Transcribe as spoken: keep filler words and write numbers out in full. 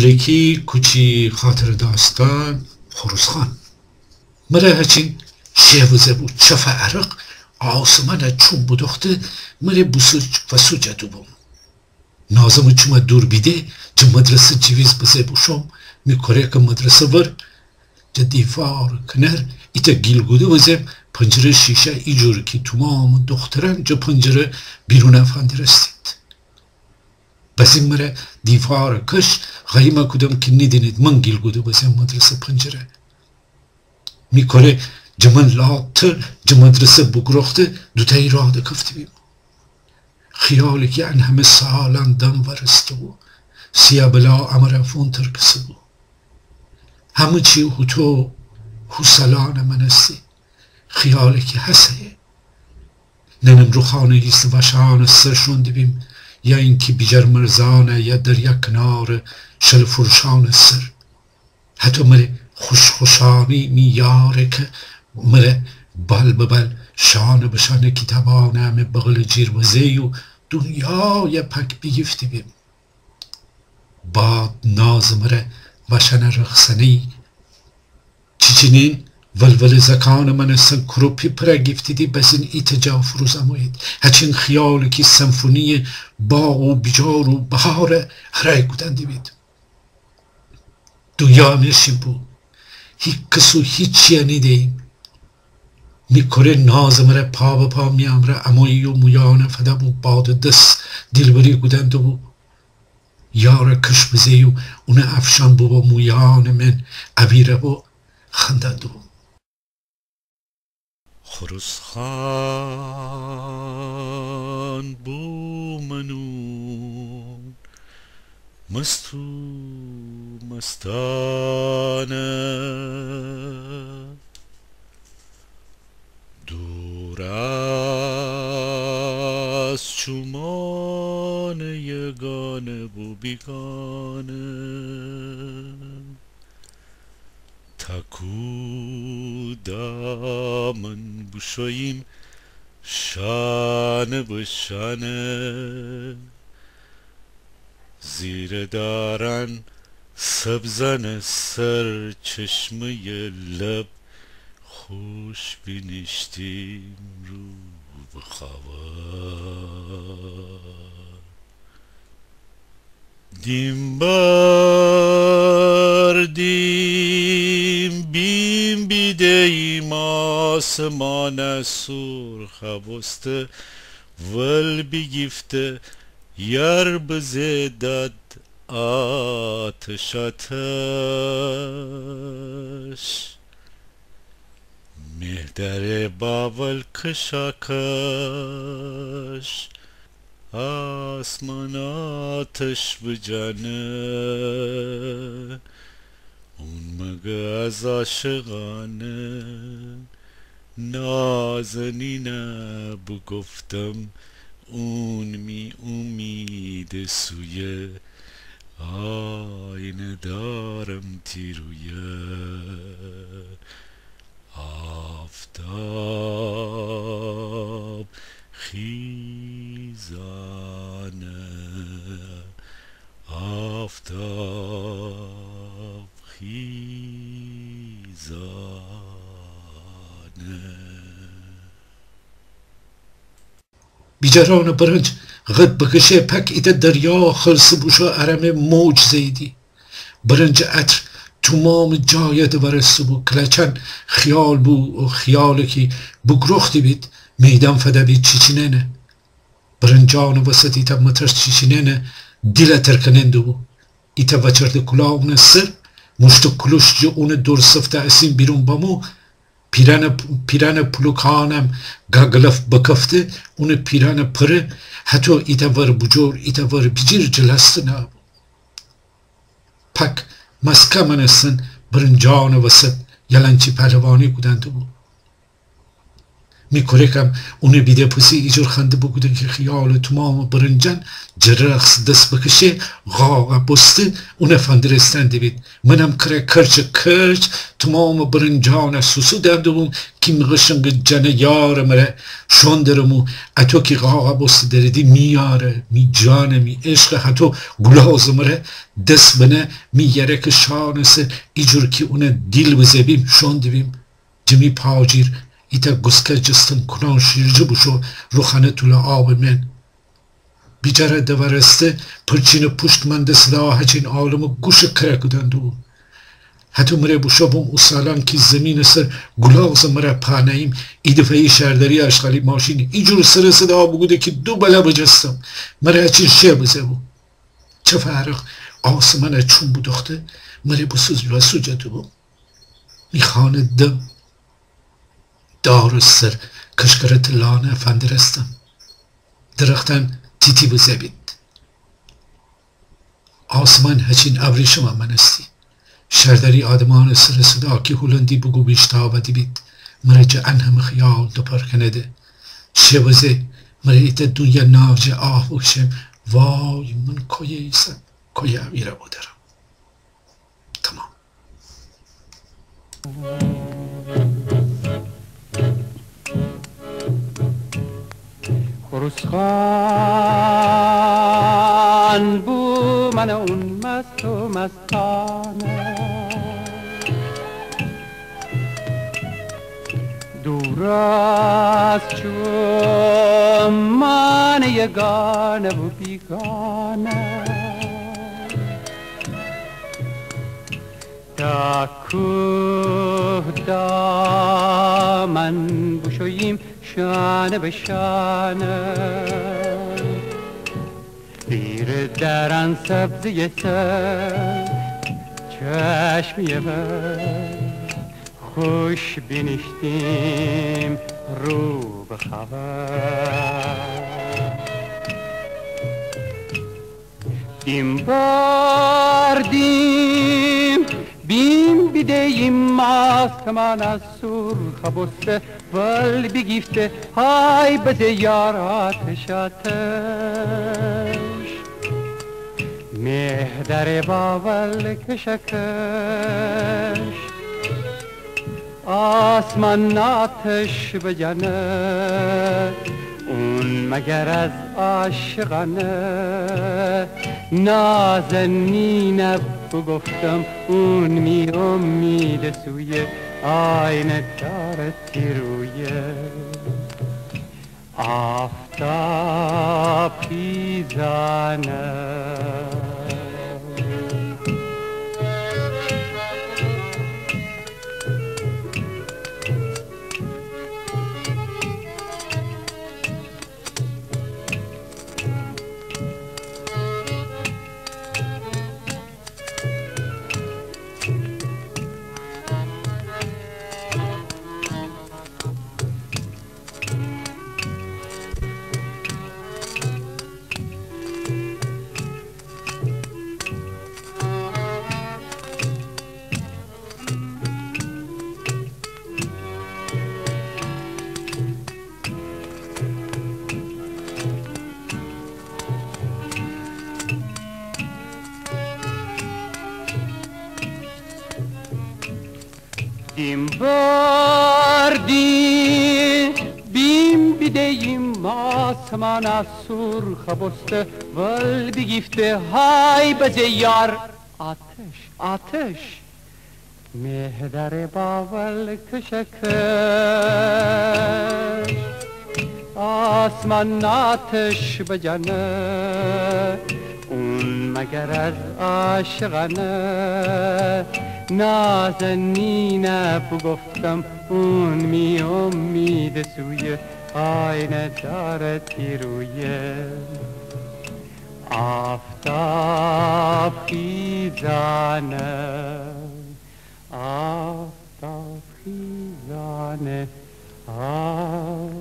لکی کوچی خاطر داستان. خروس‌خان. مره هچین شیوزه بو، چفٚ عرق آسمانه چوم بودوخته، مره بوسوج و سوجه دوبوم. ناظمٚ چومه دور بیده، جٚه مدرسه جیویز بزه بوشوم. می کوره که مدرسه ور، جٚه دیوارٚ کنار ایتأ گیل‌گوده بزم، پنجره شیشه، ایجور کی تومامٚ دوخترأن جٚه پنجره بیرونه فندرستید. بزین مره دیوارٚ کش قایمه کودم کی نیدینید من گیل‌گوده بزم مدرسه پنجره. می کوره جٚه من لات‌تر جٚه مدرسه بوگروخته دوتأیی راه دکفته‌بیم. خیالی کی ان همه سالأن دم ورسته بو، سیه بلا امره فون ترکسه بو. همه چی هوتو هوسلانه مانستی. خیالی کی هسه ننم روخانٚ ایسه واشانٚ سر شون دیبیم، یا اینکی بیجار مرزانه یا دریا کنارٚ شلفروشانٚ سر. هتو مره خوش‌خوشانی می یاره که مره بال به بال، شانه به شانه کیتابانه می بغلٚ جیر بزه‌یو دونیایه پاک بیگیفته‌بیم. باد نازٚ مره واشانه رخسنه‌یی. چیچینین ولوله زاکانٚ مانستن کروپی پره گیفتیدی، بزین ایتأ جا فروز امویید. هچین خیالی کی سمفونی‌یٚ باغ و بیجار و بهاره هرای کودن دیبید. دونیا همه شیب بو. هیکس و هیچیه نیده‌ییم. می کوره نازٚ مره پا به پا می امرأ امویی و مویانه فده‌بو بادٚ دس دیلبری کودن دوبو. یاره کش بزه‌یو اونه افشان بوبو مویانٚ من اویره‌بو خندن دوبو. خروس‌خان بو منون مست و مستانه، دور از چومانٚ یگانه بو بیگانه. تا کو دامن بوشوییم شانه به شانه، زیرٚ دارأن سبزأنٚ سر، چشمه‌یٚ لب خوش بینیشتیم رو به خاور. دیم بر دیم بیم بیده‌ییم آسمانه سرخ بوسته، ول بیگیفته، یار بزه داد آتش آتش. مهدره باول کشاکش، آسمان آتش بجانه. اون مگه از عاشقانه نازنینه بوگفتم، اون می امید سویه آینه دارم تیرویه. آفتاب خیزانه، آفتاب خیزانه. بیجارانٚ برنج قد بکشه پک ایتأ دریا خلص بوشو ارمه موج زه‌ییدی. برنجٚ عطر تومامٚ جایه دورسته بو. کلاچأن خیال بو، خیالی کی بوگروختی بید، میدان فده بید چیچینأنه. برنجانٚ وسط ایتأ مترس چیچینأنه دیله ترکنن دوبو. ایتأ وچرده کولا اونٚ سر، موشته کولوش جٚه اونٚ دور سفته اسین بیرون بمو، پیرأنٚ، پیرأنٚ پولوکانم گاگلف بکفته، اونٚ پیرأنٚ پره هتو ایتأ ور بوجور ایتأ ور بیجیر جلسته نابو. پک مسکه مأنستن برنجانٚ وسط یلنچی پهلوانی کودن دوبو. می کورکم اونٚ بیده پسی ایجور خنده بوکوده کی خیالٚ تومامٚ برنجأن جٚه رخص دس بکشه، قاقأ بوسته اونأ فندرستن دیبید. منم کره کرچ کرچ تومامٚ برنجأنأ سوسو دأندوبوم کی می قشنگٚ جنه یارٚ مره شون درم و اتو کی قاقأ بوسته دریدی می یاره، می جانه، می عشقه، هتو گولازٚ مره دس بنه می یرکٚ شانٚ سر ایجور کی اونأ دیل بزه‌بیم شون دیبیم. جٚه می پاجیر ایتأ گوسکه جستن کونان شیرجه بوشو روخانه تولٚ آبٚ من. بیجارٚ دوارسته پرچینٚ پوشت مأنده صدا هچین عالمٚ گوشٚ کره کودن دوبو. هتو مره بوشو بوم او سالأن کی زیمینٚ سر گولازٚ مره پا نأییم، ایدفعه‌یی شهرداری آشغالی ماشین ایجور سرٚ صدا بوکوده کی دو بلا بجستم. مره هچین شه بزه بو. چه فرق آسمانأ چوم بودوخته مره بوسوز و سوجه دوبو. می خانه دم دارٚ سر کشکرتٚ لانه فندرستم. درختأن تیتی بزه‌بید. آسمان هچین ابریشمأ مأنستی. شهرداری آدمأنٚ سرٚ صدا کی هولندی بوگو بیشتاو دیبید. مره جٚه ان همه خیال دوپرکه نده. شه بزه مره ایتأ دونیا ناجٚه آه بکشم. وای من کویه ایسم، کویه ایره بودرم. تمام. خروس‌خوان بو من اون مست و مستانه، دور از چومان یگانه و بیگانه. تا کوه دامن بوشوییم شانه به شانه، زیر درن سبزه‌یٚ سر چشمه‌یٚ بر خوش بینیشتیم رو به خبر. دیم بار دیم بیم بیده‌ییم آسمانأ سورخ بوسته، ول بیگیفته های بزه یار آتش آتش. مهدره با ول کشکش، آسمان آتش بجنه، اون مگر از عاشقانه. نازنینه بوگفتم اون می امید سویه، آینه داره تی رویه. آفتاب خیزانه. دیم بار دیم بیم بیده‌ییم آسمانأ سورخ بوسته، ول بیگیفته های بزه یار آتش، آتش. مهدره با ول کشکش، آسمان آتش بجنه، اون مگر از عاشقانه. نازنینه بوگفتم اون می امید سویه، آینه داره تی رویه. آفتاب خیزانه، آفتاب خیزانه، آفتاب.